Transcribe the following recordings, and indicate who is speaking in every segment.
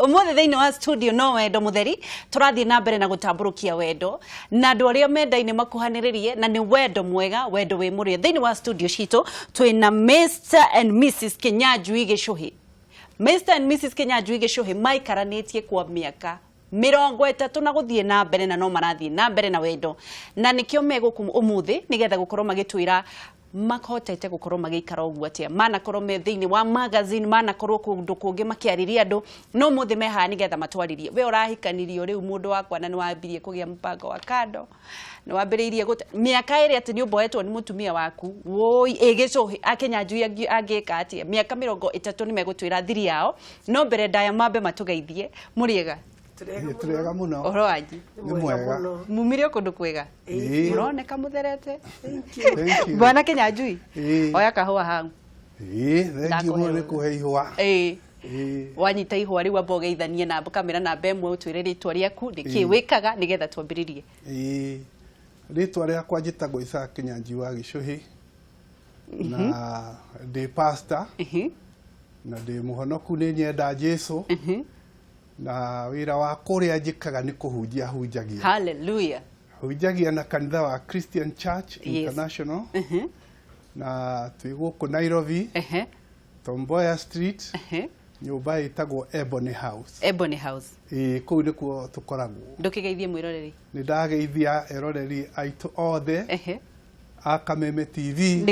Speaker 1: Ũmũthĩ thĩinĩ wa studio no wendo mũtheri, tũrathiĩ na mbere na gũtambũrũkia wendo na andũ arĩa mendaine makuhanĩrĩrie, na nĩ wendo mwega, wendo wĩ mũrĩo. Thĩinĩ wa studio citũ twĩna Mr and Mrs Kinyanjui Gĩcũhĩ. Mr and Mrs Kinyanjui Gĩcũhĩ maikaranĩtie kwa mĩaka 30 na gũthiĩ na mbere, na no marathiĩ na mbere na wendo, na nĩkĩo me gũkũ ũmũthĩ nĩgetha gũkorwo magĩtwĩra makahotete gũkorwo magĩikara ũguo atĩa. Manakorwo me thĩinĩ wa magazine, manakorwo kũndũ kũngĩ makĩarĩria andũ, no ũmũthĩ me haha nĩgetha matwarĩrie. We ũrahikanirio rĩu, mũndũ wakwa, na nĩ wambirie kũgĩa mũbango wa kando, nĩ wambĩrĩirie gũte mĩaka ĩrĩa atĩ nĩ ũmboetwo nĩ mũtumia waku. Woi, ĩ Gĩcũhĩ aKĩnyanjui angĩka atĩa mĩaka 30? Nĩ megũtwĩra thiri yao, no mbere ndaya mambe matũgeithie. Mũrĩega?
Speaker 2: Tũrĩega mũno.
Speaker 1: Ũhoro wanyu?
Speaker 2: Nĩ mwega.
Speaker 1: Mumire o kũndũ kwega.
Speaker 2: Ĩĩ.
Speaker 1: Mũroneka mũtherete.
Speaker 2: Thank you.
Speaker 1: Bwana Kĩnyanjui,
Speaker 2: Ĩĩ.
Speaker 1: oya kahũa hau.
Speaker 2: Ĩĩ, thank you mũno nĩ kũhe ihũa.
Speaker 1: Ĩĩ.
Speaker 2: Ĩĩ.
Speaker 1: Wanyita ihũa rĩu, amba ũgeithanie na kamera namba 1, ũtwĩre rĩtwa rĩaku, nĩkĩ
Speaker 2: Ĩĩ.
Speaker 1: wĩkaga, nĩgetha twambĩrĩrie.
Speaker 2: Ĩĩ. Rĩtwa rĩakwa njĩtagwo Isaac Kĩnyanjui wa Gĩcũhĩ, na ndĩ pastor, na ndĩ mũhonoku, nĩ nyenda Jesu, na wĩra wa kũrĩa njĩkaga nĩ kũhunjia hunjagia.
Speaker 1: Hallelujah.
Speaker 2: Hunjagia na kanitha wa Christian Church International, na twĩ gũkũ Nairobi, Tom Mboya Street, nyũmba ĩtagwo Ebony House.
Speaker 1: Ebony House.
Speaker 2: Ĩĩ, kũu nĩkuo tũkoragwo.
Speaker 1: Ndũkĩgeithie mwĩroreri.
Speaker 2: Nĩ ndageithia eroreri aitũ othe a Kameme TV,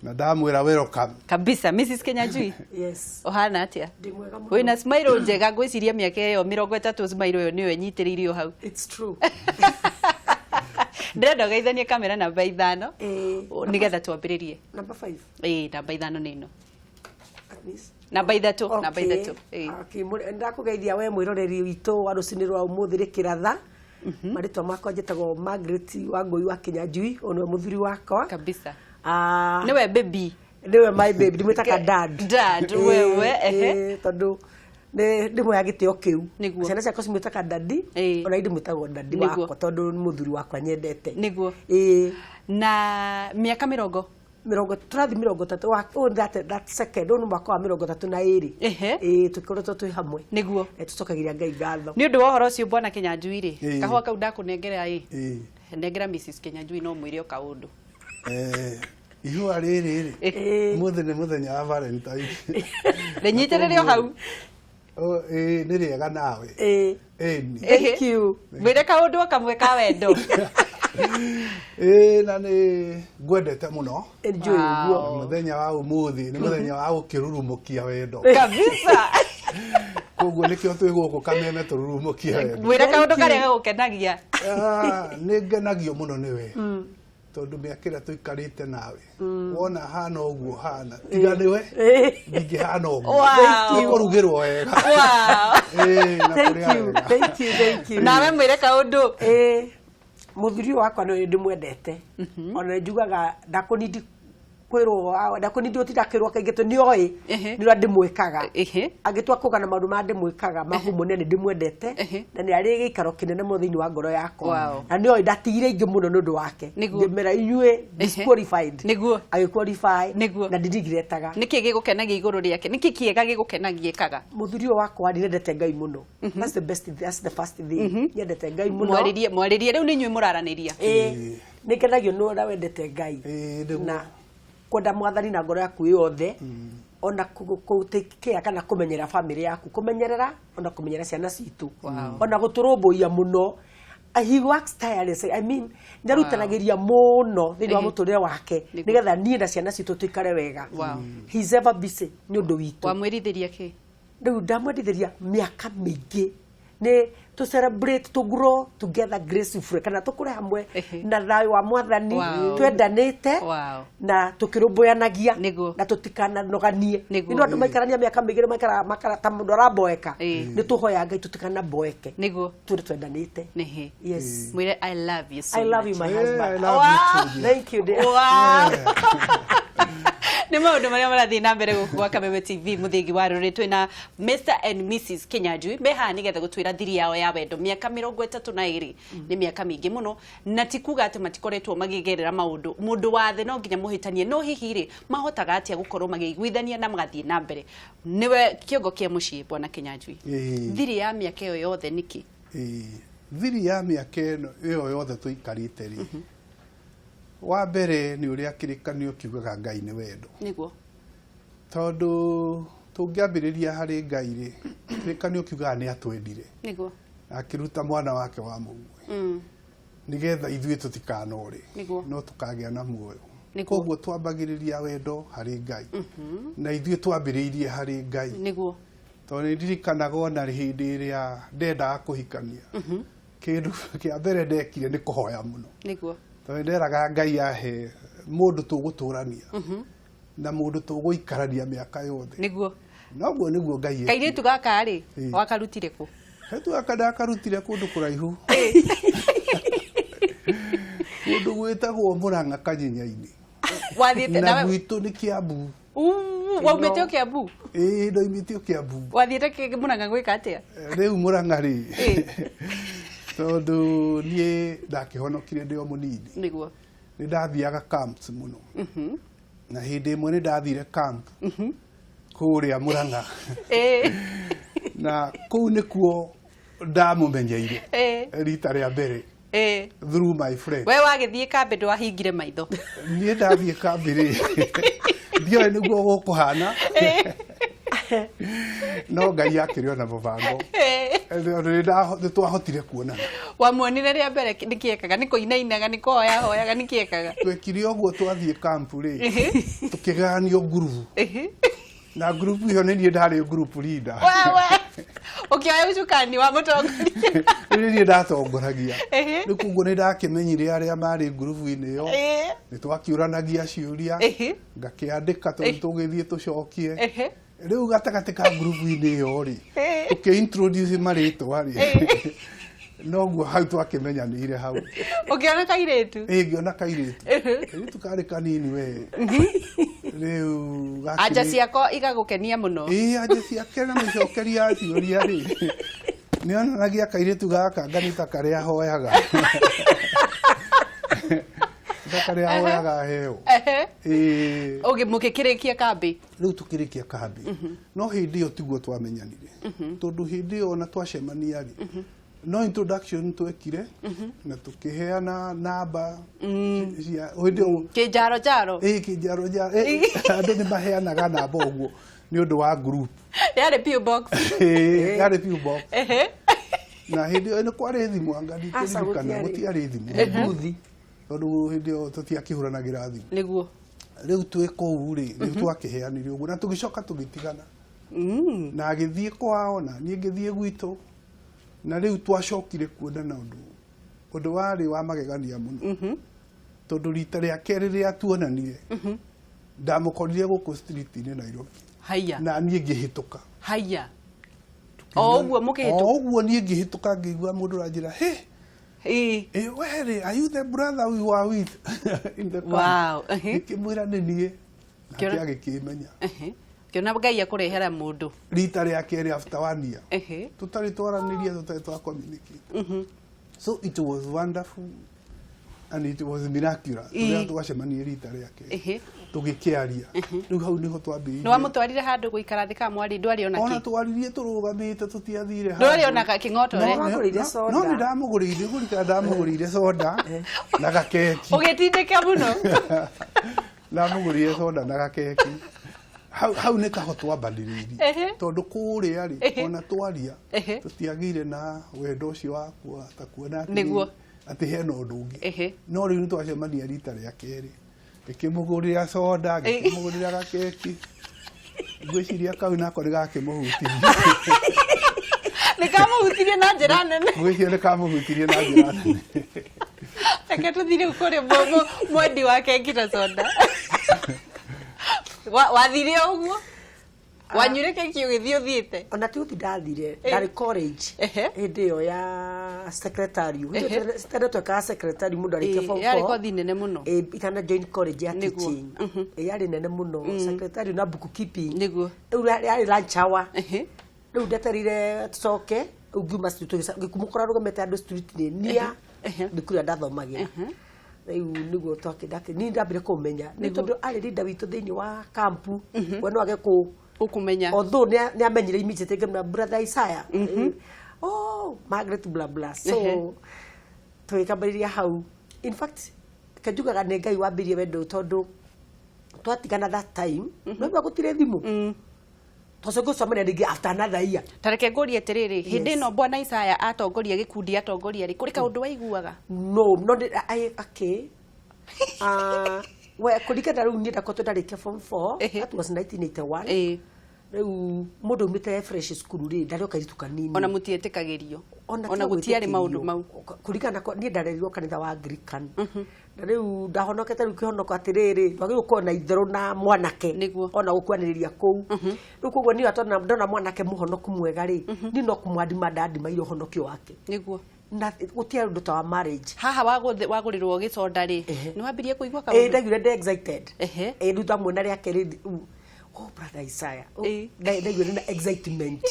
Speaker 2: na ndamwĩra welcome.
Speaker 1: Kabisa. Mrs Kinyanjui,
Speaker 3: Yes.
Speaker 1: ũhana atĩa?
Speaker 3: Ndĩ mwega mũno.
Speaker 1: Wĩna smile njega. Ngwĩciria mĩaka ĩyo 30, smile ĩyo nĩyo ĩnyitĩrĩire o hau.
Speaker 3: It's true.
Speaker 1: Ndĩrenda ũgeithanie kamera namba 5,
Speaker 3: Ĩĩ.
Speaker 1: nĩgetha twambĩrĩrie.
Speaker 3: Number 5.
Speaker 1: Ĩĩ, namba 5 nĩ ĩno.
Speaker 3: At least.
Speaker 1: Namba 3, namba 3, ĩĩ.
Speaker 3: Okay, ndakũgeithia we mwĩroreri witũ wa rũcinĩ rwa ũmũthĩ rĩkĩratha. Marĩtwa makwa njĩtagwo Margaret Wangũi wa Kĩnyanjui, ũyũ nĩwe mũthuri wakwa. Ah,
Speaker 1: Nĩwe baby.
Speaker 3: Nĩwe my baby, ndĩmwĩtaga dad.
Speaker 1: Dad,
Speaker 3: Ĩĩ,
Speaker 1: wewe, ehe.
Speaker 3: ĩĩ, tondũ nĩ ndĩmwoya gĩtĩo kĩu. Ciana ciakwa cimwĩtaga daddy, ona niĩ ndĩmwĩtagwo daddy wakwa tondũ nĩ mũthuri wakwa nyendete. Ĩĩ.
Speaker 1: Na mĩaka mĩrongo
Speaker 3: 30, tũrathiĩ 30 wa ũyũ, that second, ũyũ nĩ mwaka wa 32. Ĩĩ, tũkoretwo twĩ hamwe. Tũcokagĩria Ngai ngatho.
Speaker 1: Nĩ ũndũ wa ũhoro ũcio, bwana Kĩnyanjui rĩ, kahũa kau ndakũnengera ĩ, nengera Mrs Kĩnyanjui, no mwĩre o kaũndũ.
Speaker 2: Ihũa rĩrĩ rĩ, ũmũthĩ nĩ mũthenya wa Valentine.
Speaker 1: Rĩnyitĩrĩre o hau.
Speaker 2: Oh, ĩĩ, nĩ rĩega nawe. Ĩni.
Speaker 3: Thank you.
Speaker 1: Mwĩre kaũndũ o kamwe ka wendo.
Speaker 2: Ĩĩ, na nĩ ngwendete mũno.
Speaker 3: Enjoy ũguo.
Speaker 2: Mũthenya wa ũmũthĩ nĩ mũthenya wa gũkĩrurumũkia wendo. Koguo nĩkĩo twĩ gũkũ Kameme tũrurumũkie wendo.
Speaker 1: Mwĩre kaũndũ karĩa gagũkenagia.
Speaker 2: Ah, nĩ ngenagio mũno nĩwe tondũ mĩaka ĩrĩa tũikarĩte nawe, wona hana ũguo hana, tiga nĩwe ndingĩhana ũguo. Nĩ kũrugĩrwo wega. Ĩĩ, na
Speaker 3: Thank
Speaker 2: kũrĩa
Speaker 3: you.
Speaker 2: wega.
Speaker 3: Thank you, thank you.
Speaker 1: Nawe mwĩre kaũndũ.
Speaker 3: Ĩĩ, mũthuri ũyũ wakwa nĩ ndĩmwendete, ona njugaga ndakũnindi kwĩrwo, ndakũnindi gũtinda akĩrwo kaingĩ tondũ nĩ oĩ nĩ ũrĩa ndĩmwĩkaga. Angĩtua kũgana maũndũ marĩa ndĩmwĩkaga ma kũmuonia nĩ ndĩmwendete, na nĩ arĩ gĩikaro kĩnene mũno thĩinĩ wa ngoro yakwa, na nĩ oĩ ndatigire ingĩ mũno nĩ ũndũ wake. Ngĩmera inyuĩ disqualified, agĩqualify, na ndirigretaga.
Speaker 1: Nĩkĩ gĩgũkenagia igũrũ rĩake? Nĩkĩ kĩega gĩgũkenagia ĩkaga?
Speaker 3: Mũthuri ũyũ wakwa, nĩ Ngai mũno. That's the best, that's the first thing, nyendete Ngai mũno.
Speaker 1: Mwarĩrie, mwarĩrie rĩu, nĩ inyuĩ mũraranĩria.
Speaker 3: Ĩĩ, nĩ ngenagio nĩ ũrĩa wendete Ngai na kwenda mwathani na ngoro yaku yothe, ona kũ take care kana kũmenyerera family yaku, kũmenyerera ona kũmenyerera ciana citũ, ona gũtũrũmbũiya mũno. He works tirelessly, I mean, nĩ arutanagĩria mũno thĩinĩ wa mũtũrĩre wake nĩgetha niĩ na ciana citũ tũikare wega. He's ever busy nĩ ũndũ witũ.
Speaker 1: Wamwĩrithĩria kĩ?
Speaker 3: Rĩu ndamwendithĩria mĩaka mĩingĩ nĩ to celebrate, to grow together gracefully, kana tũkũre hamwe na thayũ wa mwathani, twendanĩte na tũkĩrũmbũyanagia, na tũtikananoganie. Nĩ andũ maikarania mĩaka mĩingĩ maikaraga makara ta mũndũ araboeka. Nĩ tũhoya Ngai tũtikanaboeke, tũrĩ twendanĩte. Yes.
Speaker 1: Mwĩre I love you so
Speaker 3: I love you,
Speaker 1: much.
Speaker 3: my
Speaker 2: Yeah, I
Speaker 3: husband.
Speaker 2: love you too, dear.
Speaker 3: Thank you, dear.
Speaker 1: Nĩ maũndũ marĩa marathiĩ na mbere gũkũ gwa Kameme TV mũthingi wa rũrĩrĩ. Twĩna Mr and Mrs Kinyanjui me haha nĩgetha gũtwĩra thiri yao ya wendo. Mĩaka 32 nĩ mĩaka mĩingĩ mũno, na ti kuga atĩ matikoretwo makĩgerera maũndũ. Mũndũ wa thĩ no nginya mũhĩtanie, no hihi rĩ, mahotaga atĩa gũkorwo makĩiguithania na magathiĩ na mbere? Nĩwe kĩongo kĩa mũciĩ, bwana Kinyanjui. Thiri ya mĩaka ĩyo yothe nĩkĩ?
Speaker 2: Thiri ya mĩaka ĩyo yothe tũikarĩte rĩ, wa mbere nĩ ũrĩa kĩrĩkanĩro kiugaga Ngai nĩ wendo.
Speaker 1: Nĩguo.
Speaker 2: Tondũ tũngĩambĩrĩria harĩ Ngai rĩ, kĩrĩkanĩro kiugaga nĩ atwendire.
Speaker 1: Nĩguo.
Speaker 2: Akĩruta mwana wake wa mũmwe. Nĩgetha ithuĩ tũtikanore.
Speaker 1: Nĩguo.
Speaker 2: No tũkagĩa na muoyo.
Speaker 1: Nĩguo.
Speaker 2: Koguo twambagĩrĩria wendo harĩ Ngai. Na ithuĩ twambĩrĩirie harĩ Ngai.
Speaker 1: Nĩguo.
Speaker 2: Tondũ nĩ ndirikanaga ona hĩndĩ ĩrĩa ndendaga kũhikania. Kĩndũ kĩa mbere ndekire nĩ kũhoya mũno.
Speaker 1: Nĩguo.
Speaker 2: Tondũ nderaga Ngai ahe mũndũ tũgũtũrania. Na mũndũ tũgũikarania mĩaka yothe.
Speaker 1: Nĩguo.
Speaker 2: Noguo nĩguo Ngai ekire.
Speaker 1: Kairĩtu gaka rĩ, wakarutire kũ?
Speaker 2: Kairĩtu gaka ndakarutire kũndũ kũraihu. Kũndũ gwĩtagwo Mũrang'a Kanyinya-inĩ.
Speaker 1: Wathiĩte
Speaker 2: na gwitũ nĩ Kiambu.
Speaker 1: Waumĩte o Kiambu?
Speaker 2: Ĩĩ, ndoimĩte o Kiambu.
Speaker 1: Wathiĩte Mũrang'a gwĩka atĩa?
Speaker 2: Rĩu Mũrang'a rĩ, tondũ niĩ ndakĩhonokire ndĩ o mũnini.
Speaker 1: Nĩguo.
Speaker 2: Nĩ ndathiaga camps mũno. Na hĩndĩ ĩmwe nĩ ndathire camp kũrĩa Mũrang'a. Na kũu nĩkuo ndamũmenyeire rita rĩa mbere. Through my friend.
Speaker 1: We wagĩthiĩ kambĩ ndwahingire maitho.
Speaker 2: Niĩ ndathiĩ kambĩ rĩ, ndioĩ nĩguo gũkũhana. No Ngai akĩrĩ ona mũbango. Nĩ twahotire kuonana.
Speaker 1: Wamuonire rĩa mbere nĩkĩ ekaga? Nĩ kũinainaga, nĩ kũhoya hoyaga, nĩkĩ ekaga?
Speaker 2: Twekire ũguo twathiĩ kampu rĩ, tũkĩgayanio ngurubu. Na ngurubu ĩyo nĩ niĩ ndarĩ group leader.
Speaker 1: Wewe ũkĩoya ũcukani wa mũtongoria.
Speaker 2: Nĩ niĩ ndatongoragia. Rĩu koguo nĩ ndakĩmenyire arĩa marĩ ngurubu-inĩ ĩyo. Nĩ twakĩũranagia ciũria. Ngakĩandĩka tondũ tũgĩthiĩ tũcokie. Rĩu gatagatĩ ka ngurubu-inĩ ĩyo rĩ, tũkĩ-introduce marĩtwa rĩ, noguo hau twakĩmenyanĩire hau.
Speaker 1: Ũkĩona kairĩtu?
Speaker 2: Ĩĩ, ngĩona kairĩtu. Kairĩtu karĩ kanini we. Rĩu gakĩrĩ-
Speaker 1: Anja ciako igagũkenia mũno.
Speaker 2: Ĩĩ, anja ciake na mĩcokeria ya ciũria rĩ, nĩ onanagia kairĩtu gaka nga nĩ ta karĩa hoyaga. Ta karĩa hoyaga heo. Ĩĩ.
Speaker 1: Mũgĩkĩrĩkia kambĩ?
Speaker 2: Rĩu tũkĩrĩkia kambĩ. No hĩndĩ ĩyo tiguo twamenyanire. Tondũ hĩndĩ ĩyo ona twacemania rĩ, no introduction twekire na tũkĩheana namba cia hĩndĩ ĩyo.
Speaker 1: Kĩnjaro njaro.
Speaker 2: Ĩĩ, kĩnjaro njaro. Andũ nĩ maheanaga namba ũguo nĩ ũndũ wa group.
Speaker 1: Yarĩ P.O. Box.
Speaker 2: Ĩĩ, yarĩ P.O. Box. Na hĩndĩ ĩyo nĩ kwarĩ thimũ, anga
Speaker 3: Aca,
Speaker 2: ndikũririkana,
Speaker 3: gũtiarĩ.
Speaker 2: gũtiarĩ thimũ.
Speaker 3: Nguthi.
Speaker 2: Tondũ hĩndĩ ĩyo tũtiakĩhũranagĩra thimũ.
Speaker 1: Nĩguo.
Speaker 2: Rĩu twĩ kũu rĩ, nĩ twakĩheanire ũguo na tũgĩcoka tũgĩtigana. Na agĩthiĩ kwao na niĩ ngĩthiĩ gwitũ. Na rĩu twacokire kuonana ũndũ warĩ wa magegania mũno. Tondũ rita rĩa kerĩ rĩrĩa tuonanire, ndamũkorire gũkũ street-inĩ Nairobi.
Speaker 1: Haiya.
Speaker 2: Na niĩ ngĩhĩtũka.
Speaker 1: Haiya. O ũguo mũkĩhĩtũka?
Speaker 2: O ũguo niĩ ngĩhĩtũka ngĩigua mũndũ ũranjĩra, "Hey, we rĩ, are you the brother we were with in the camp?"
Speaker 1: Wow.
Speaker 2: Ngĩkĩmwĩra nĩ niĩ. Nake agĩkĩmenya.
Speaker 1: Ngĩona Ngai akũrehera mũndũ.
Speaker 2: Rita rĩa kerĩ after 1 year. Tũtarĩ twaranĩria, tũtarĩ twa communicate. So it was wonderful and it was miraculous. Rĩrĩa twacemanirie rita rĩa kerĩ. Tũgĩkĩaria. Rĩu hau nĩho twambĩrĩirie.
Speaker 1: Nĩ wamũtwarire handũ gũikara thĩ kana mwarĩ ndwarĩ ona
Speaker 2: Ona
Speaker 1: kĩ?
Speaker 2: twaririe tũrũgamĩte tũtiathire handũ.
Speaker 1: Ndwarĩ ona kĩng'otore?
Speaker 2: No,
Speaker 3: Wamũgũrĩire soda.
Speaker 2: no nĩ ndamũgũrĩire, ngũrikana ndamũgũrĩire soda na gakeki.
Speaker 1: Ũgĩtindĩka mũno?
Speaker 2: Ndamũgũrĩire soda na gakeki. Hau nĩ taho twambanĩrĩirie. Tondũ kũrĩa rĩ, ona twaria, tũtiagĩire na wendo ũcio wa ta kuona
Speaker 1: Nĩguo.
Speaker 2: atĩ hena ũndũ ũngĩ. No rĩu nĩ twacemania rita rĩa kerĩ. Ngĩkĩmũgũrĩra soda, ngĩkĩmũgũrĩra gakeki. Ngwĩciria kau nako nĩ gakĩmũhutirie.
Speaker 1: Nĩ kamũhutirie na njĩra nene.
Speaker 2: Ngwĩciria nĩ kamũhutirie na njĩra nene.
Speaker 1: Reke tũthiĩ rĩu kũrĩ mwendi wa keki na soda. Wathire o ũguo? Wanyuire keki ũgĩthiĩ ũthiĩte?
Speaker 3: Ona ti ũthi ndathire, ndarĩ college hĩndĩ ĩyo ya secretary. Tene twekaga secretary mũndũ arĩkia form
Speaker 1: Yarĩ
Speaker 3: 4.
Speaker 1: kothi nene mũno.
Speaker 3: Itana join college ya teaching. Yarĩ nene mũno, secretary na bookkeeping. Rĩu yarĩ lunch hour. Rĩu ndeterire tucoke, rĩu ngiuma ngĩkumũkora rũgamĩte andũ street-inĩ nia thukuru ĩrĩa ndathomagĩra. Rĩu nĩguo twakĩndake niĩ ndambire kũmenya nĩ tondũ arĩ leader witũ thĩinĩ wa kampu, we no age kũ
Speaker 1: Ũkũmenya.
Speaker 3: Although nĩ amenyire immediately, ngĩmwĩra, "Brother Isaiah." "Oh, Margaret," blah blah. So tũgĩkambĩrĩria hau. In fact, kenjugaga nĩ Ngai wambĩrĩrie wendo ũyũ, tondũ twatigana that time no igua gũtirĩ thimũ, twacoka gũcemania rĩngĩ after another year.
Speaker 1: Ta reke ngũrie atĩrĩrĩ, hĩndĩ ĩno bwana Isaya atongoria gĩkundi, atongoria rĩ, kũrĩ kaũndũ waiguaga?
Speaker 3: No, I, okay, we kũringana rĩu niĩ ndakoretwo ndarĩkia form 4. That was 1981. Rĩu mũndũ umĩte fresh cukuru rĩ, ndarĩ o kairĩtu kanini.
Speaker 1: Ona mũtietĩkagĩrio?
Speaker 3: Ona
Speaker 1: Ona gũtiarĩ maũndũ mau?
Speaker 3: Kũringana niĩ ndarerirwo kanitha wa Anglican, na rĩu ndahonokete rĩu kĩhonoko atĩrĩrĩ, ndwagĩrĩirwo gũkorwo na itherũ na mwanake ona gũkuanĩrĩria kũu. Rĩu koguo niĩ atona ndona mwanake mũhonoku mwega rĩ, niĩ no kũmwandima ndandimaire ũhonokio wake. Na gũtiarĩ ũndũ ta wa marriage.
Speaker 1: Haha wagũrĩrwo gĩconda rĩ, nĩ wambirie kũigua kaũndũ?
Speaker 3: Ndaiguire ndĩ excited. Rĩu ndamuona rĩa kerĩ, "Oh, brother Isaiah." Oh, ndaiguire na excitement.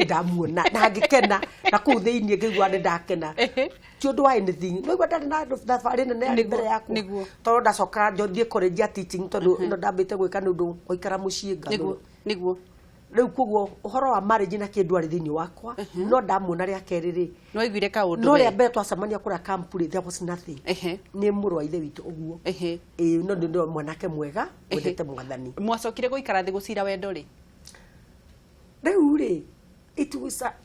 Speaker 3: Ndamuona na ngĩkena na kũu thĩinĩ ngĩigua nĩ ndakena. Ti ũndũ wa anything, no igua ndarĩ na thabarĩ nene yarĩ mbere yakwa, tondũ ndacoka thiĩ college ya teaching, tondũ ĩno ndambĩte gwĩka nĩ ũndũ gũikara mũciĩ ngatho. Rĩu koguo ũhoro wa marriage na kĩndũ arĩ thĩinĩ wakwa, no ndamuona rĩa kerĩ rĩ,
Speaker 1: Nĩ waiguire kaũndũ
Speaker 3: no
Speaker 1: we?
Speaker 3: Rĩa mbere twacemania kũrĩa kampu rĩ, there was nothing. Nĩ mũrũ wa ithe witũ ũguo. Ĩĩ, no nĩ mwanake mwega wendete mwathani.
Speaker 1: Mwacokire gũikara thĩ gũcira wendo rĩ?
Speaker 3: Rĩu rĩ,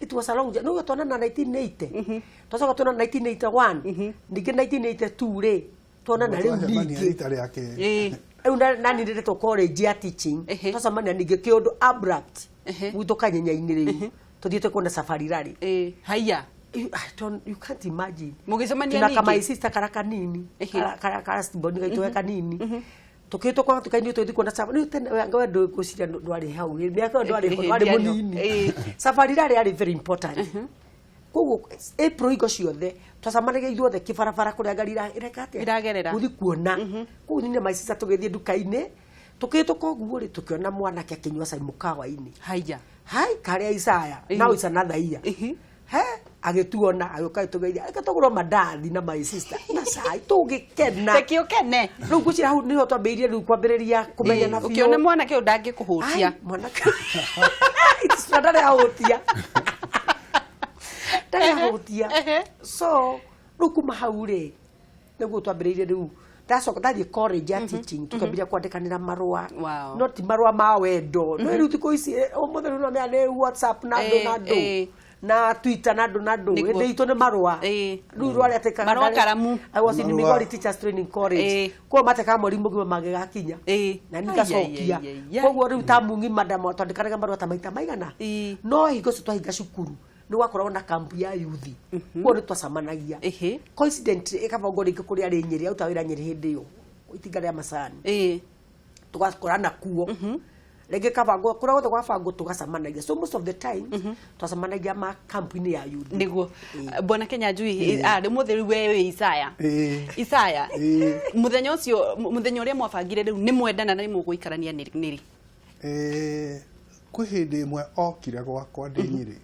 Speaker 3: it was a long journey. No tuonana 1980, twacoka tuonana 1981, ningĩ 1982 rĩ tuonana rĩu
Speaker 2: Twacemania
Speaker 3: ningĩ.
Speaker 2: rita rĩa kerĩ.
Speaker 3: Rĩu nani ndĩretwo college ya teaching. Twacemania ningĩ kĩũndũ abrupt gwitũ kanyenya-inĩ, rĩu tũthiĩte kuona safari rally.
Speaker 1: Haiya.
Speaker 3: I don't, you can't imagine.
Speaker 1: Mũgĩcemania
Speaker 3: Tuna kama
Speaker 1: ningĩ?
Speaker 3: sister kara kanini, kara stiboni gaitũ ge kanini, tukĩhĩtũka tukainĩ tũgĩthiĩ kuona safari. Rĩu tene we ndũgũciria ndwarĩ hau, mĩaka ĩyo ndwarĩ ho, ndwarĩ
Speaker 1: Ndiarĩ ho.
Speaker 3: mũnini. Safari rally yarĩ very important. Koguo April hingo ciothe twacemanagia ithuothe kĩbarabara kũrĩa ngari ĩreka atĩa?
Speaker 1: Iragerera.
Speaker 3: Gũthiĩ kuona. Koguo niĩ na my sister tũgĩthiĩ nduka-inĩ, tũkĩhĩtũka ũguo rĩ, tũkĩona mwanake akĩnyua cai mũkawa-inĩ.
Speaker 1: Haiya.
Speaker 3: Hai, karĩa Isaya. Now it's another year. He agĩtuona, agĩũka agĩtũgeithia, reke tũgũrwo mandathi na my sister na cai, tũgĩkena.
Speaker 1: Reke ũkene.
Speaker 3: Rĩu ngwĩciria hau nĩho twambĩrĩirie rĩu kwambĩrĩria kũmenyana biũ.
Speaker 1: Ũkĩona mwanake ũyũ ndangĩkũhũtia.
Speaker 3: Ai, mwanake It's not ndarĩ ahũtia, ndarĩ ahũtia. So rĩu kuma hau rĩ, nĩguo twambĩrĩirie. Rĩu ndacoka ndathiĩ college ya teaching, tukambĩrĩria kwandĩkanĩra marũa. No ti marũa ma wendo, no rĩu thikũ ici, ũmũthĩ rĩu no nĩ WhatsApp na andũ na andũ na Twitter na andũ na andũ. Hĩndĩ itũ nĩ marũa. Rĩu rũa rĩatĩkaga
Speaker 1: Marũa karamu.
Speaker 3: I was in
Speaker 2: Marũa.
Speaker 3: Migori Teachers Training College. Koguo matekaga mweri mũgima mangĩgakinya na
Speaker 1: Ai,
Speaker 3: nĩngacokia.
Speaker 1: ai, ai, ai.
Speaker 3: Koguo rĩu tamu ng'ima twandĩkanaga marũa ta maita maigana. No hingo cio twahinga cukuru nĩ gwakoragwo na kampu ya yuthi, koguo nĩ twacemanagia. Coincidentally ĩkabangwo rĩngĩ kũrĩa arĩ Nyĩrĩ, aruta wĩra Nyĩrĩ hĩndĩ ĩyo itinga rĩa macani. Tugakorana kuo rĩngĩ, kabangwo kũrĩa guothe gwabangwo tũgacemanagia. So most of the time twacemanagia ma kampu-inĩ ya yuthi.
Speaker 1: Nĩguo bwana Kenya Njui, rĩ mũthĩ rĩu we wĩ Isaya. Isaya, mũthenya ũcio, mũthenya ũrĩa mwabangire rĩu nĩ mwendana na nĩ mũgũikarania nĩ rĩ?
Speaker 2: Kwĩ hĩndĩ ĩmwe okire gwakwa ndĩ Nyĩrĩ.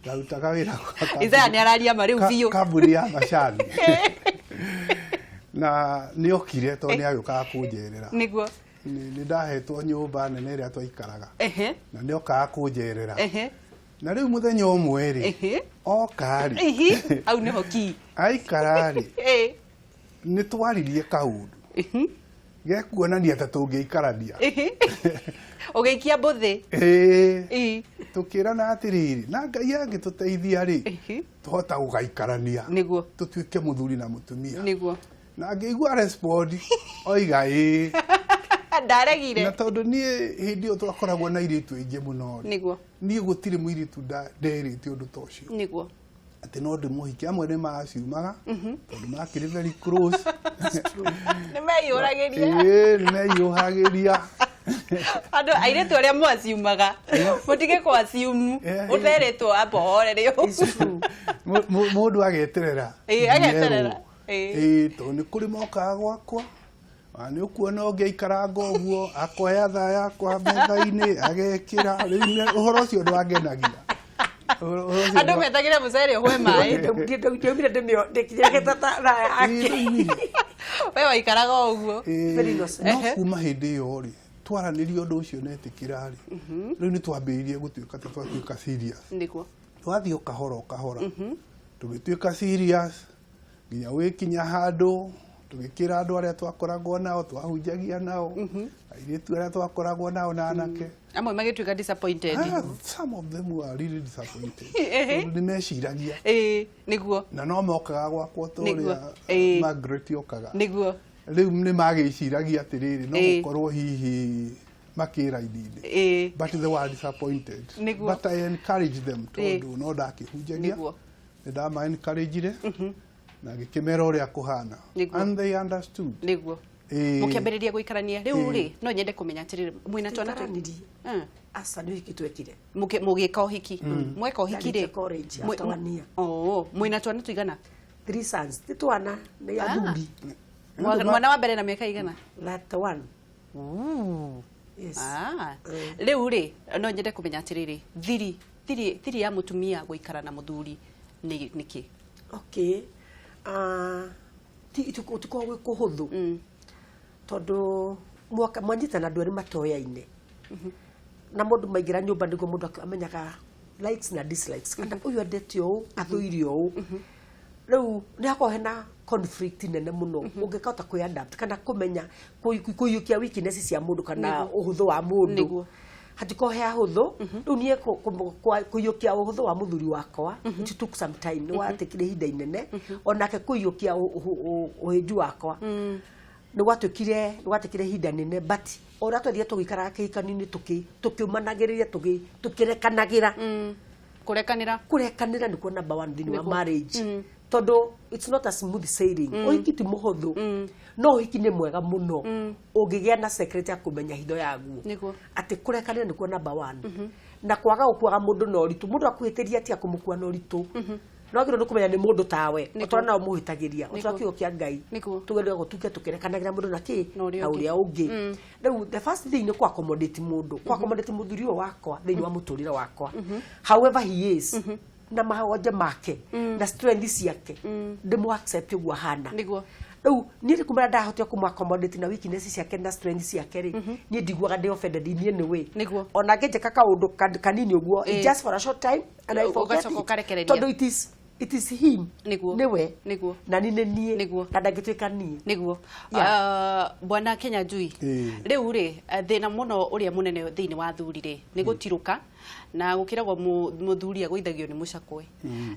Speaker 2: Ndarutaga wĩra gwa
Speaker 1: Isaya nĩ araria ma rĩu biũ.
Speaker 2: Kambuni ya macani, na nĩ okire tondũ nĩ agĩũkaga kũnjerera. Nĩ ndahetwo nyũmba nene ĩrĩa twaikaraga, na nĩ okaga kũnjerera. Na rĩu mũthenya ũmwe rĩ, oka rĩ,
Speaker 1: Hau nĩho ki
Speaker 2: aikara rĩ, nĩ twaririe kaũndũ gekuonania ta tũngĩikarania.
Speaker 1: Ũgĩikia mbũthĩ.
Speaker 2: Ĩĩ. Tũkĩrana atĩrĩrĩ, na Ngai angĩtũteithia rĩ, tũhota gũgaikarania, tũtuĩke mũthuri na mũtumia. Na ngĩigua respond oiga ĩĩ.
Speaker 1: Ndaregire.
Speaker 2: Na tondũ niĩ hĩndĩ ĩyo twakoragwo na airĩtu aingĩ mũno rĩ, niĩ gũtirĩ mũirĩtu nderĩte ũndũ ta ũcio atĩ no ndĩmũhikie. Amwe nĩ maciumaga tondũ makĩrĩ very close.
Speaker 1: Nĩ meyũragĩria.
Speaker 2: Ĩĩ, nĩ meyũhagĩria.
Speaker 1: Andũ airĩtu arĩa mwaciumaga mũtige kwaciumu ũterĩtwo amba ũhorere.
Speaker 3: It's true.
Speaker 2: Mũndũ ageterera.
Speaker 1: Ĩĩ, ageterera.
Speaker 2: Ĩĩ, tondũ nĩ kũrĩ mokaga gwakwa nĩ ũkuona ũngĩ aikaranga ũguo akoya thaa yakwa metha-inĩ agekĩra. Rĩu ũhoro ũcio ndwangenagia.
Speaker 1: Andũ metagĩra mũcere ũhwe maĩ.
Speaker 3: Ndiaumire ndĩkinyĩrĩte ta thaa yake.
Speaker 1: We waikaraga o ũguo.
Speaker 3: Very innocent.
Speaker 2: No kuma hĩndĩ ĩyo rĩ, twaranĩria ũndũ ũcio na etĩkĩra rĩ, rĩu nĩ twambĩrĩirie gũtuĩka ta twatuĩka serious.
Speaker 1: Nĩguo.
Speaker 2: Twathiĩ o kahora o kahora tũgĩtuĩka serious nginya wĩkinya handũ tũgĩkĩra andũ arĩa twakoragwo nao, twahunjagia nao, airĩtu arĩa twakoragwo nao na anake.
Speaker 1: Amwe magĩtuĩka disappointed.
Speaker 2: Some of them were really disappointed. Tondũ nĩ meciragia.
Speaker 1: Ĩĩ, nĩguo.
Speaker 2: Na no mokaga gwakwa ta ũrĩa Margaret okaga.
Speaker 1: Nĩguo.
Speaker 2: Rĩu nĩ magĩciragia atĩrĩrĩ, no gũkorwo hihi makĩra-inĩ. But they were disappointed.
Speaker 1: Nĩguo.
Speaker 2: But I encouraged them tondũ no ndakĩhunjagia.
Speaker 1: Nĩguo.
Speaker 2: Nĩ ndama encouraged na gĩkĩmera ũrĩa kũhana. And they understood.
Speaker 1: Nĩguo. Mũkĩambĩrĩria gũikarania rĩu rĩ, no nyende kũmenya atĩrĩrĩ, mwĩna twana
Speaker 3: tũikaranirie. Aca nĩ ũhiki twekire.
Speaker 1: Mũgĩka ũhiki. Mweka ũhiki rĩ.
Speaker 3: College after 1 year.
Speaker 1: Oh, mwĩna twana tũigana?
Speaker 3: 3 sons. Ti twana nĩ athuri.
Speaker 1: Mwana wa mbere na mĩaka igana?
Speaker 3: 31. Yes.
Speaker 1: Rĩu rĩ, no nyende kũmenya atĩrĩrĩ, thiri ya mũtumia gũikara na mũthuri nĩ nĩkĩ?
Speaker 3: Okay. Ti gũtikoragwo gwĩ kũhũthũ. Tondũ mwanyitana andũ erĩ matoyaine. Na mũndũ maingĩra nyũmba nĩguo mũndũ amenyaga likes na dislikes. Kana ũyũ endete ũũ, athũire ũũ. Rĩu nĩ hakoragwo hena conflict nene mũno ũngĩkahota kwĩ adapt kana kũmenya kũiyũkia weakness cia mũndũ kana ũhũthũ wa mũndũ. Hatikoragwo he ahũthũ. Rĩu niĩ kũiyũkia ũhũthũ wa mũthuri wakwa it took some time, nĩ watekire ihinda inene. Onake kũiyũkia ũhĩnju wakwa nĩ gwatekire ihinda nene, but o ũrĩa twathire tũgĩikaraga kĩhikanio-inĩ tũkĩũmanagĩrĩria, tũkĩrekanagĩra.
Speaker 1: Kũrekanĩra.
Speaker 3: Kũrekanĩra nĩkuo number 1 thĩinĩ wa marriage. Tondũ it's not a smooth sailing. Ũhiki ti mũhũthũ. No ũhiki nĩ mwega mũno ũngĩgĩa na secret ya kũmenya hitho yaguo. Atĩ kũrekanĩra nĩkuo number 1. Na kwaga gũkuaga mũndũ na ũritũ. Mũndũ akuhĩtĩria atia kũmũkua na ũritũ. No wagĩrĩirwo nĩ kũmenya nĩ mũndũ tawe. Ũtũra nao mũhĩtagĩria. Ũtũra kiugo kĩa Ngai. Tũgerire gũtuĩka tũkĩrekanagĩra mũndũ na kĩ? Na ũrĩa ũngĩ. Rĩu the first thing nĩ kũ-accommodate mũndũ. Kũ-accommodate mũthuri ũyũ wakwa thĩinĩ wa mũtũrĩre wakwa. However he is. Na mahonja make na strength ciake ndĩmũ accept ũguo ahana.
Speaker 1: Nĩguo.
Speaker 3: Rĩu niĩ kumara ndahotire kũmũ accommodate na weakness ciake na strength ciake rĩ, niĩ ndiguaga ndĩ offended in any way.
Speaker 1: Nĩguo.
Speaker 3: Ona ngĩnjĩka kaũndũ kanini ũguo, just for a short time and I forget it. Tondũ it is him.
Speaker 1: Nĩguo.
Speaker 3: Nĩwe.
Speaker 1: Nĩguo.
Speaker 3: Na niĩ nĩ niĩ.
Speaker 1: Nĩguo.
Speaker 3: Na ndangĩtuĩka niĩ.
Speaker 1: Nĩguo. Bwana Kinyanjui, rĩu rĩ, thĩna mũno ũrĩa mũnene thĩinĩ wa athuri rĩ, nĩ gũtirũka na gũkĩragwo mũthuri agũithagio nĩ mũcakwe.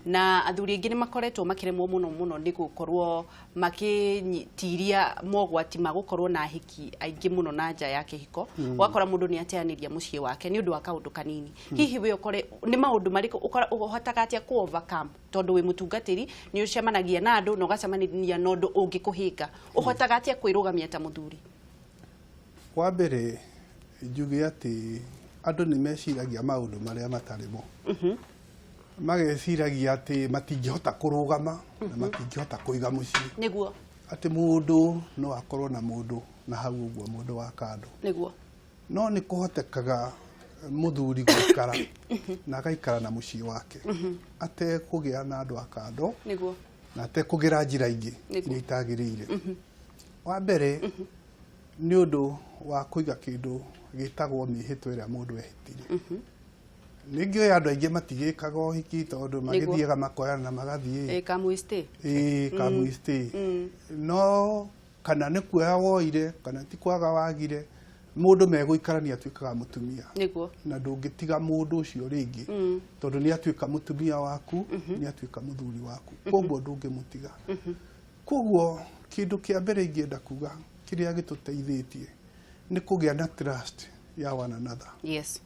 Speaker 1: Na athuri aingĩ nĩ makoretwo makĩremwo mũno mũno nĩ gũkorwo makĩtiria mogwati ma gũkorwo na ahiki aingĩ mũno na nja ya kĩhiko. Ũgakora mũndũ nĩ ateanĩria mũciĩ wake nĩ ũndũ wa kaũndũ kanini. Hihi we ũkore nĩ maũndũ marĩkũ ũhotaga atĩa kũ overcome tondũ wĩ mũtungatĩri nĩ ũcemanagia na andũ na ũgacemania na ũndũ ũngĩkũhĩnga. Ũhotaga atĩa kwĩrũgamia ta mũthuri?
Speaker 2: Wa mbere njuge atĩ andũ nĩ meciragia maũndũ marĩa matarĩ mo. Mageciragia atĩ matingĩhota kũrũgama na matingĩhota kũiga mũciĩ.
Speaker 1: Nĩguo.
Speaker 2: Atĩ mũndũ no akorwo na mũndũ na hau ũguo mũndũ wa kando.
Speaker 1: Nĩguo.
Speaker 2: No nĩ kũhotekaga mũthuri gũikara na agaikara na mũciĩ wake atekũgĩa na andũ a kando.
Speaker 1: Nĩguo.
Speaker 2: Na atekũgera njĩra ingĩ iria itagĩrĩire. Wa mbere nĩ ũndũ wa kũiga kĩndũ gĩtagwo mĩhĩtwa ĩrĩa mũndũ ehĩtire. Ningĩ andũ aingĩ matigĩkaga ũhiki tondũ magĩthiaga makoyana na magathiĩ.
Speaker 1: Kamwĩstĩ.
Speaker 2: Kamwĩstĩ. No kana nĩ kuoya woire kana ti kwaga wagire, mũndũ megũikarania atuĩkaga mũtumia.
Speaker 1: Nĩguo.
Speaker 2: Na ndũngĩtiga mũndũ ũcio rĩngĩ tondũ nĩ atuĩka mũtumia waku, nĩ atuĩka mũthuri waku. Koguo ndũngĩmũtiga. Koguo kĩndũ kĩa mbere ingĩenda kuga kĩrĩa gĩtũteithĩtie nĩ kũgĩa na trust ya one another.
Speaker 1: Yes.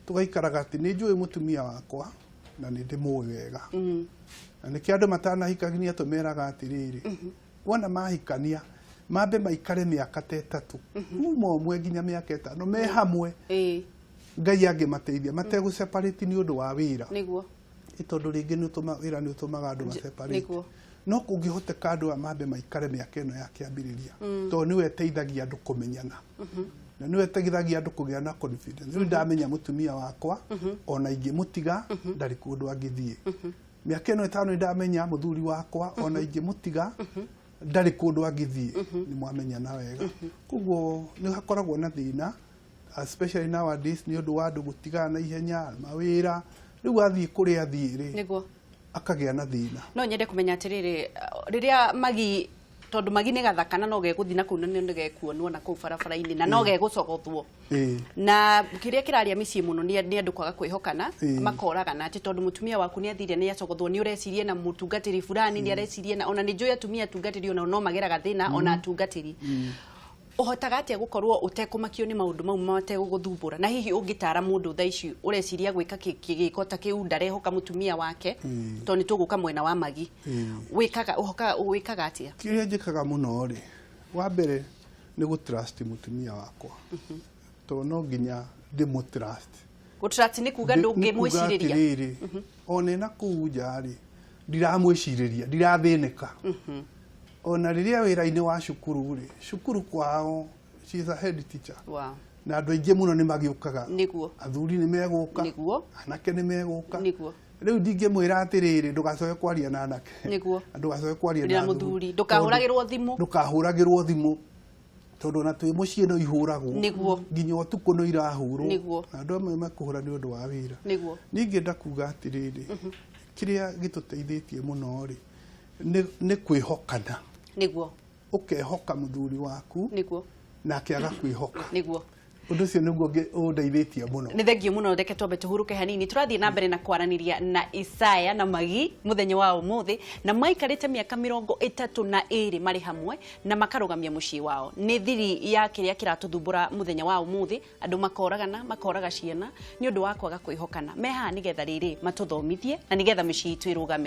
Speaker 2: Tũgaikaraga atĩ nĩ njũĩ mũtumia wakwa na nĩ ndĩmũĩ wega. Na nĩkĩo andũ matanahikania tũmeraga atĩrĩrĩ, wona mahikania Mambe maikare mĩaka ta 3 kuma ũmwe nginya mĩaka 5 me hamwe. Ngai angĩmateithia mategũ separate nĩ ũndũ wa wĩra.
Speaker 1: Nĩguo.
Speaker 2: Tondũ rĩngĩ nĩ ũtũma wĩra nĩ ũtũmaga andũ ma separate.
Speaker 1: Nĩguo.
Speaker 2: No kũngĩhoteka andũ aya mambe maikare mĩaka ĩno ya kĩambĩrĩria, tondũ nĩwe ĩteithagia andũ kũmenyana na nĩwe ĩteithagia andũ kũgĩa na confidence. Rĩu ndamenya mũtumia wakwa ona ingĩmũtiga ndarĩ kũndũ angĩthiĩ. Mĩaka ĩno 5 nĩndamenya mũthuri wakwa ona ingĩmũtiga ndarĩ kũndũ angĩthiĩ. Nĩ mwamenyana wega. Koguo nĩ hakoragwo na thĩna especially nowadays nĩ ũndũ wa andũ gũtigana na ihenya mawĩra. Rĩu athiĩ kũrĩa athiĩ rĩ,
Speaker 1: nĩguo
Speaker 2: akagĩa na thĩna.
Speaker 1: No nyende kũmenya atĩrĩrĩ, rĩrĩa Magi, tondũ Magi nĩ gathaka na no gegũthiĩ na kũu na nĩ gekuonwo na kũu barabara-inĩ na no gegũcogothwo. Na kĩrĩa kĩraria mĩciĩ mũno nĩ andũ kwaga kwĩhokana, makoragana atĩ tondũ mũtumia waku nĩ athire nĩ acogothwo, nĩ ũrecirie na mũtungatĩri fulani, nĩ arecirie na ona nĩ njũĩ atumia atungatĩri ona no mageraga thĩna ona atungatĩri. Ũhotaga atĩa gũkorwo ũtekũmakio nĩ maũndũ mau mategũgũthumbũra? Na hihi ũngĩtara mũndũ thaa ici ũreciria gwĩka gĩko ta kĩu ndarehoka mũtumia wake, tondũ nĩ tũgũka mwena wa Magi, wĩkaga wĩkaga atĩa?
Speaker 2: Kĩrĩa njĩkaga mũno rĩ, wa mbere nĩ gũ trust mũtumia wakwa, tondũ no nginya ndĩmũ trust.
Speaker 1: Gũ trust nĩ kuga ndũngĩmwĩcirĩria.
Speaker 2: Atĩrĩrĩ, ona ena kũu nja rĩ, ndiramwĩcirĩria, ndirathĩnĩka. Ona rĩrĩa wĩra-inĩ wa cukuru rĩ, cukuru kwao she is a head teacher.
Speaker 1: Wow.
Speaker 2: Na andũ aingĩ mũno nĩ magĩũkaga.
Speaker 1: Nĩguo.
Speaker 2: Athuri nĩ megũka.
Speaker 1: Nĩguo.
Speaker 2: Anake nĩ megũka.
Speaker 1: Nĩguo.
Speaker 2: Rĩu ndingĩmwĩra atĩrĩrĩ, ndũgacoke kwaria na anake.
Speaker 1: Nĩguo.
Speaker 2: Ndũgacoke kwaria na
Speaker 1: mũthuri. Ndũkahũragĩrwo thimũ.
Speaker 2: Ndũkahũragĩrwo thimũ. Tondũ ona twĩ mũciĩ no ihũragwo.
Speaker 1: Nĩguo.
Speaker 2: Nginya ũtukũ no irahũrwo.
Speaker 1: Nĩguo.
Speaker 2: Na andũ amwe mekũhũra nĩ ũndũ wa wĩra.
Speaker 1: Nĩguo.
Speaker 2: Ningĩenda kuga atĩrĩrĩ, kĩrĩa gĩtũteithĩtie mũno rĩ, nĩ kwĩhokana.
Speaker 1: Nĩguo.
Speaker 2: Ũkehoka mũthuri waku.
Speaker 1: Nĩguo.
Speaker 2: Nake agakwĩhoka.
Speaker 1: Nĩguo.
Speaker 2: Ũndũ ũcio nĩguo ũndeithĩtie mũno.
Speaker 1: Nĩ thengio mũno, reke twambe tũhurũke hanini. Tũrathiĩ na mbere na kwaranĩria na Isaya na Magi mũthenya wa ũmũthĩ, na maikarĩte mĩaka 32 marĩ hamwe na makarũgamia mũciĩ wao. Nĩ thiri ya kĩrĩa kĩratũthumbũra mũthenya wa ũmũthĩ, andũ makoragana, makoraga ciana nĩ ũndũ wa kwaga kwĩhokana. Me haha nĩgetha rĩrĩ matũthomithie na nĩgetha mĩciĩ itũ ĩrũgame.